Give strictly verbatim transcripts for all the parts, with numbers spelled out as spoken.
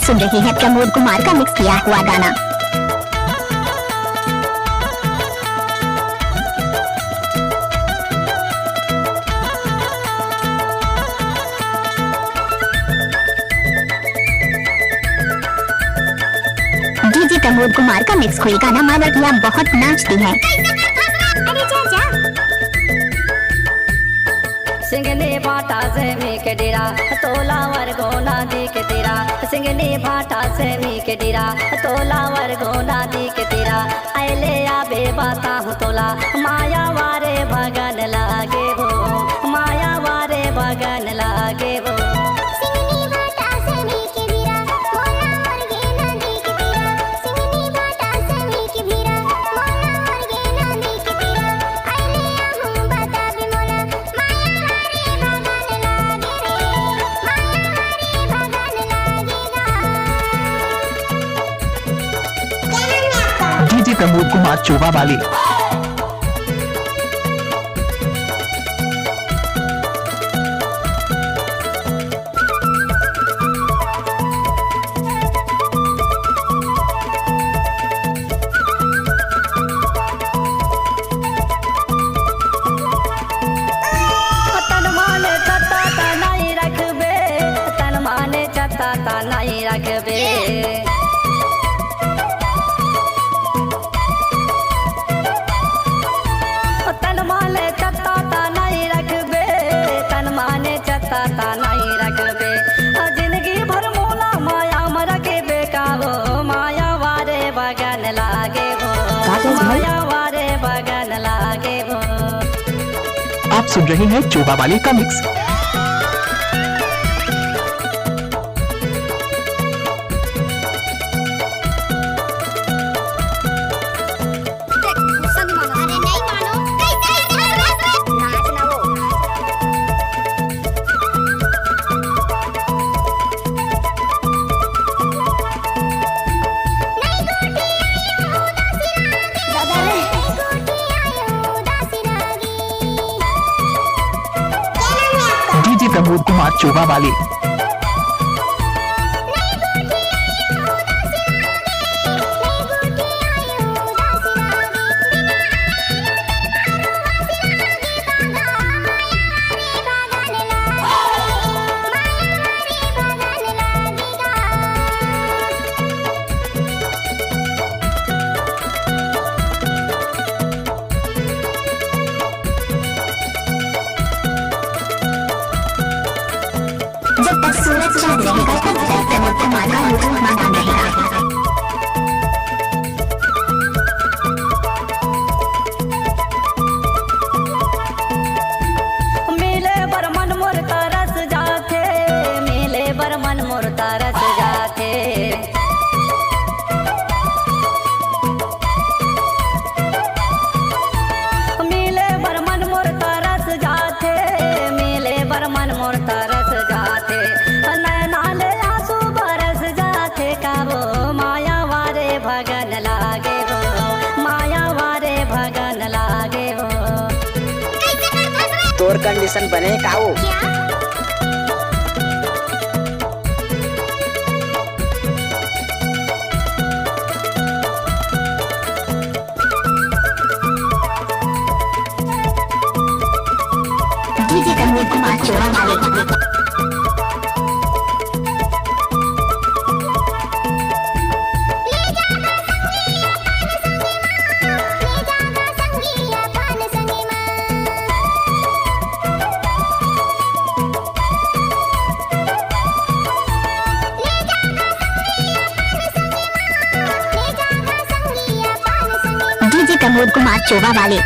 सुन रहे हैं प्रमोद कुमार का मिक्स किया हुआ गाना। डीजे प्रमोद कुमार का मिक्स कोई गाना मावर किया, बहुत नाचती है। अरे जा, जा। सिंगनी भाटा से मी के डीरा, तोला वर गोना दी के तीरा। सिंगनी भाटा से मी के डीरा, तोला वर गोना दी के तीरा। अइले आबे बताहूँ तोला, माया वारे भगन लागे हो, माया वारे भगन लागे हो। सिंगनी भाटा से मी के डीरा, तोला वर गेना दी के तीरा। सिंगनी भाटा से मी के डीरा, तोला वर गेना दी के तीरा। अइले आहूँ बताबे मोला, माया वारे भगन लागे रे, माया वारे भगन लागे गा। डीजे प्रमोद कुमार चोबा वाले। तन माने छत्ता ता नहीं रखबे, तन माने छत्ता ता नहीं रखबे। तन माने छत्ता ता नहीं रखबे, तन माने छत्ता ता नहीं रखबे। आ जिंदगी भर मोला माया म रखबे का हो, माया वारे भगन लागे हो, का कहिस भाई? माया वारे भगन लागे हो। आप सुन रहे हैं चोबा वाले का मिक्स। देख, गुस्सा नहीं मानो। अरे नहीं मानो, कैसे, कैसे, कैसे? नाच ना वो। दादा रे। डीजे प्रमोद कुमार चोबा वाले। जब तक सूरज चांद रहेगा, तब तक प्रमोद कुमार का YouTube नाम रहेगा। मिले बर मन मोर तरस जाथे, मिले बर मन मोर तरस जाथे। मिले बर मन मोर तरस जाथे, मिले बर मन मोर तरस जाथे। नैना ले आंसू बरस जाथे का वो, माया वारे भगन लागे वो, माया वारे भगन लागे वो। तोर कंडीशन बने का वो? क्या? डीजे प्रमोद कुमार चोबा वाले। डीजे प्रमोद कुमार चोबा वाले।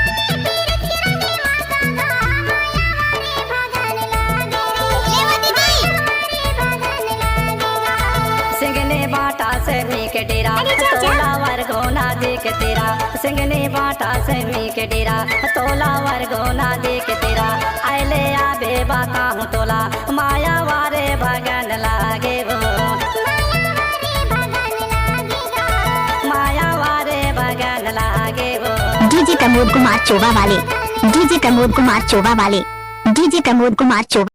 सिंगने बाटा से मी के डेरा, अरे जा, जा। तोला वर गोना देख तेरा। सिंगने बाटा से मी के डेरा, तोला वर गोना देख तेरा। आइले आबे बताहूँ तोला, माया वारे भगन लागे वो। माया वारे भगन लागे वो। माया वारे भगन लागे वो। डीजे प्रमोद कुमार चोबा वाले। डीजे प्रमोद कुमार चोबा वाले। डीजे प्रमोद कुमार चोबा।